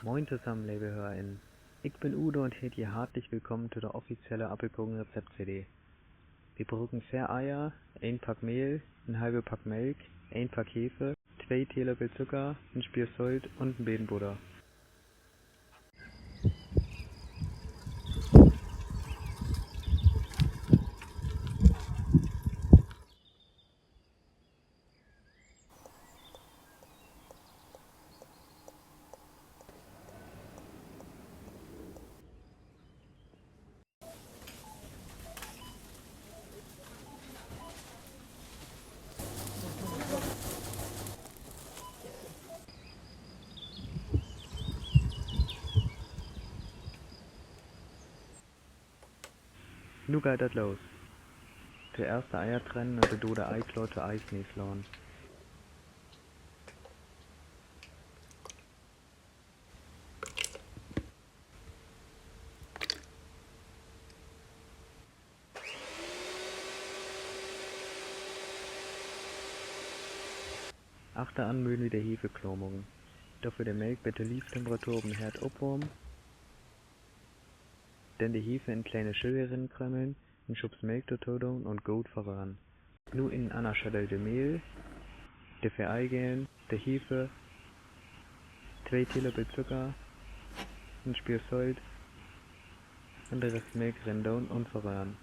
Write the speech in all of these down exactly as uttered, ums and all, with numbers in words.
Moin tosamen, leve Hörerinnen. Ik bün Udo un heet ji hartlich willkamen to de offizielle Appelkoken-Rezept-C D. Wi bruken veer Eier, een Pack Mehl, en halve Pack Melk, een Pack Heve, twee Teelöpel Zucker, en Spiel Solt un en beten Botter. Nu geiht dat los. Toeerst de Eier trennen un de dode Eikloot to Eis neeslagen. Achteran mööt wi de Heve kloor maken. Dorför de Melk bet to Lieftemperatur op den Heerd opwarmen. Denn de Heve in kleine Schöge rinkrömeln, en Schubs Melk dorto doon un goot verröhren. Nu in en anner Schöttel de Mehl, de veer Eigelen, de Heve, twee Teelöpel Zucker, en Spiel Solt un de Rest Melk rindoon un verröhren.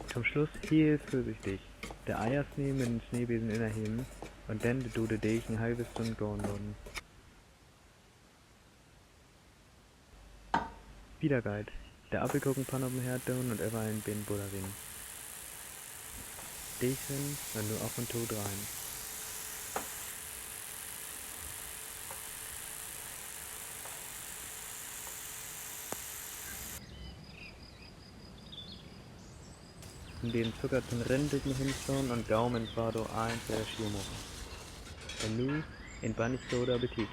To'n Sluss heel vörsichtig de Eier snieden, mit den Sneebesen ünnerheven un denn de dode Deeg en halve Stünn gahn laten. Wieder geiht: de Appelkokenpann op den Heerd doon un överall en beten Botter rin. Deeg rin un nu af un to dreihen. En beten Zucker to'n Rinndücken henslahn un gau mit en Fado allens wedder schier maken. Un nu en bannig goden Appetit!